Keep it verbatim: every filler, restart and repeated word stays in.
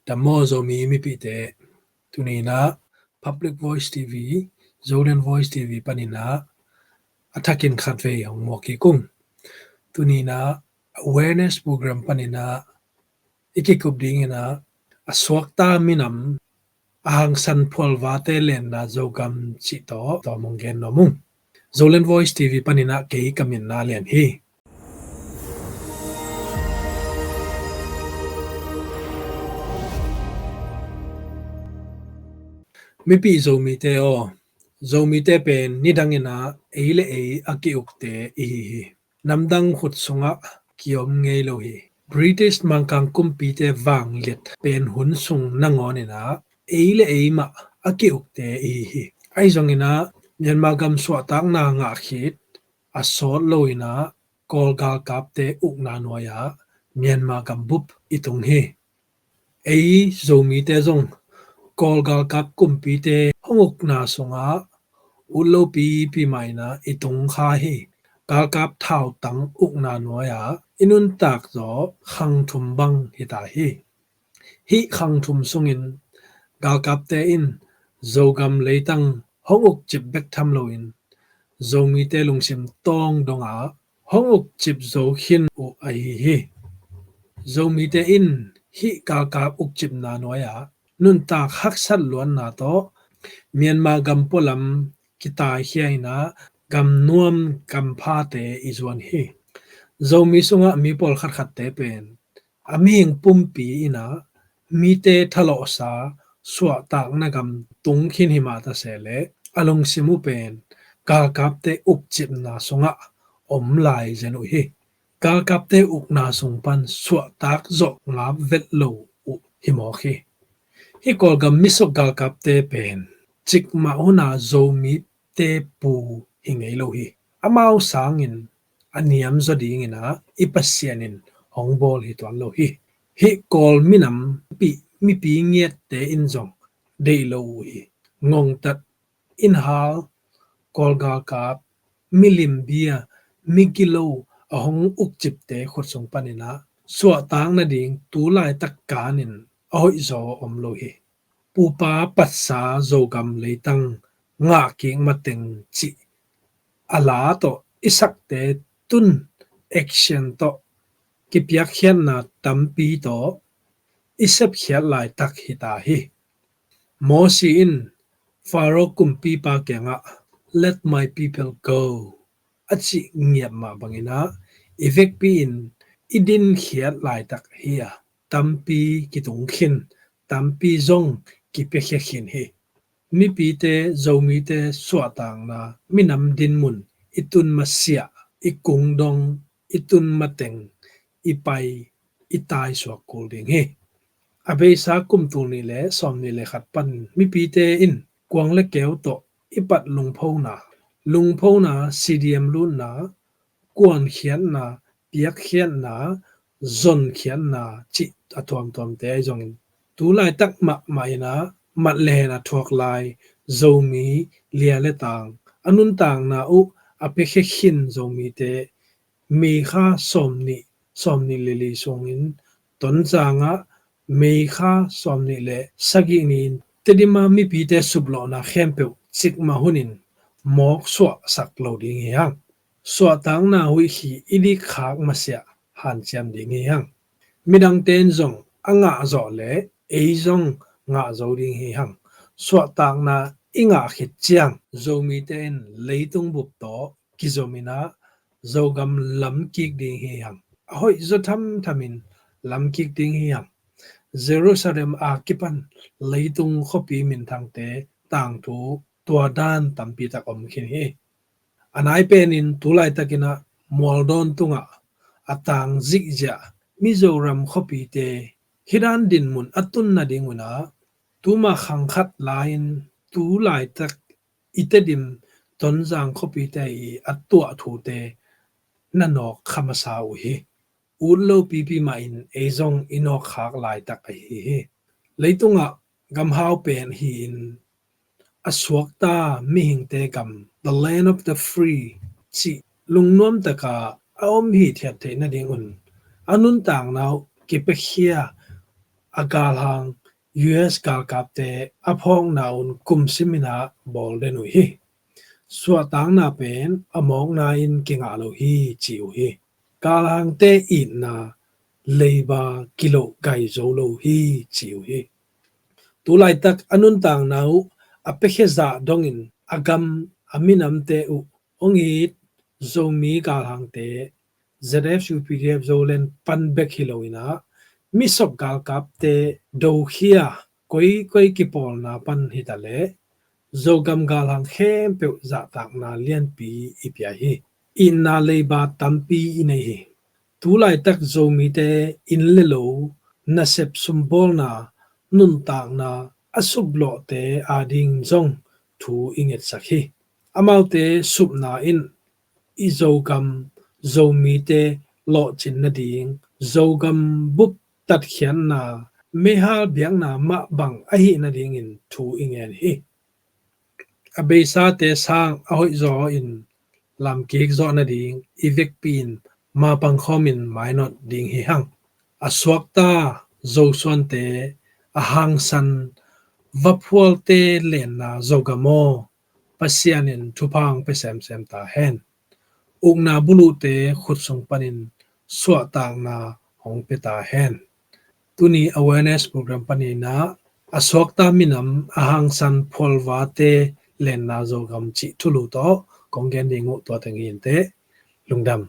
Dam maw Zomi mipihte, tuni-in ah Public Voice T V, Zoland Voice T V panin ah a thakin khatvei hong muak kik ung. Tuni-in ah awareness program panin ah i kikup dingin ah a suakta minam, a hangsan phualvate lenna Zogam cih tawh tawm hong gen nuam ung. Zoland Voice T V panin ah kei ka min ah Lian hi. Mipih Zomite aw, Zomite pen nidangin ah ei le ei a ki-ukte i hi hi. Namdang khut sungah ki-om ngei lo hi. British Mangkang kumpite vangliat pen hun sung nangawnin ah ei le ei mah a ki-ukte i hi hi. Ahi zongin ah Myanmar gam suahtakna ngah khit a sawt loin ah Kawl galkapte ukna nuai-ah Myanmar gambup i tung hi. Ei Zomite zong Kawl galkap kumpite hong ukna sungah ut lopi pi mah in ah i tung kha hi. Galkap thautang ukna nuai-ah i nuntak zaw khang thum bang hi ta hi. Hih khang thum sungin galkapte in Zogam leitang hong ukcip bek tham loin Zomite lungsim tawng dongah hong ukcip zo khin uh ahi hi. Zomite in hih galkap ukcipna nuai-ah nuntak haksat luatna tawh Myanmar gam pualam kitaikhia in ah gam nuam gam phate i zuan hi. Zomi sungah mi pawlkhat khatte pen a mihing pumpi in ah mite thalawhsa suahtakna gam tung khin hi mah ta se leh a lungsim uh pen galkapte ukcipna sungah om lai zen uh hi. Galkapte ukna sung pan suahtak zawh ngap vet lo uh hi mawk hi. Hih Kawlgam misok galkapte pen cikmah hun ah Zomite pu hi ngei lo hi. Amau sangin a niam zaw dingin ah i Pasian in hong bawl hi tuan lo hi. Hih Kawl minam pi, mipi ngiatte in zong deih lo uh hi. Ngongtat, innhal, Kawl galkap, milim bia, migilo a hong ukcipte khut sung panin ah suahtak nading tu laitak kanin a hoih zaw om lo hi. Pupa patsa Zogam leitang ngah kik mateng cih a la tawh i sakte tun action tawh kipiakkhiatna tampi tawh i sepkhiat laitak hi ta hi. Mosi in Pharaoh kumpipa kiangah, "Let my people go," a cih ngiat mah bangin ah i vekpi in i dinkhiat laitak hi a, tampi kitung khin, tampi zong kipiakhia khin hi. Mipite, Zomite suahtakna minam dinmun i tun masiah, i kungdong, i tun mateng, i pai, i taisuak kul ding hi. A beisa kum tul nih le sawm nih le khat pan mipite in kuang le keu tawh i pat lungphona, lungphona, C D M lutna, kuankhiatna, piakkhiatna, zonkhiatna cih a tuamtuamte ahi zongin tu laitak mahmah in ah mat le hen a thuak lai Zomi lia le tang, a nuntakna uh a piakhia khin Zomite May kha sawm nih, sawm nih le li sungin Tonzang ah May kha sawm nih le sagih ni-in Tedim a mipite suplawhna khempeuh cikmah hunin mawk suahsak lo ding hi hang. Suahtakna huih khi i dik khak masiah hanciam ding hi hang. Midangte in zong a ngah zawh leh ei zong ngah zo ding hi hang. Suahtakna i ngah khit ciang Zomite in leitung bup tawh kizom in ah Zogam lam kik ding hi hang. A hoih zaw thamthamin lam kik ding hi hang. Jerusalem a kipan leitung khuapi minthangte tangthu tua dan tampi tak om khin hi. A nai penin tu laitakin ah mualdawn tungah a tang zihziah Mizoram khuapite hih dan dinmun a tun nadingun ah tuma khang khat lai-in tu laitak i Tedim Tonzang khuapite i a tuah thute na nawk kha masa uh hi. Ut lo pipi mahin ei zong i nawk khak laitak ahi hi. Leitungah gamhau pen hi-in a suakta mihingte gam, the land of the free, cih lungnuam taka a om hithiat theih nadingun a nuntakna uh kipiakhia a galhang U S galkapte a phawkna un kumsim in ah bawl den uh hi. Suahtakna pen a mawkna in kingah lo hi ci uh hi. Galhangte itna leiba kiloh gai zo lo hi ci uh hi. Tulaitak a nuntakna uh a piakhia zah dongin a gam a minamte uh hong it Zomi galhangte Z F U P D F Zoland pan bek hi lo in ah misop galkapte dokhia koikoi kipawlna pan hi ta leh Zogam galhang khempeuh zahtakna lianpi i pia hi. Itna leiba tampi i nei hi. Tulaitak Zomite inn le lo nasep sumbawlna nuntakna a suplawhte ading zong thu i ngetsak hi. Amaute supna in i Zogam Zomite lawhcin nading Zogam bup tatkhiatna meihal biakna mah bang ahih nadingin thu i ngen hi. A beisate sang a hoih zaw in lamkik zawh nading i vekpi in mapang khawmin mainawt ding hi hang. A suakta Zosuante a hangsan vaphualte lenna Zogam aw, Pasian in thupha hong pia semsem ta hen. Ukna buluhte khut sung panin suahtakna hong pia ta hen. Tuni awareness program panin ah a suakta minam a hangsan phualvate lenna Zogam cih thulu tawh kong gen ding uh tua teng hi inteh. Lungdam.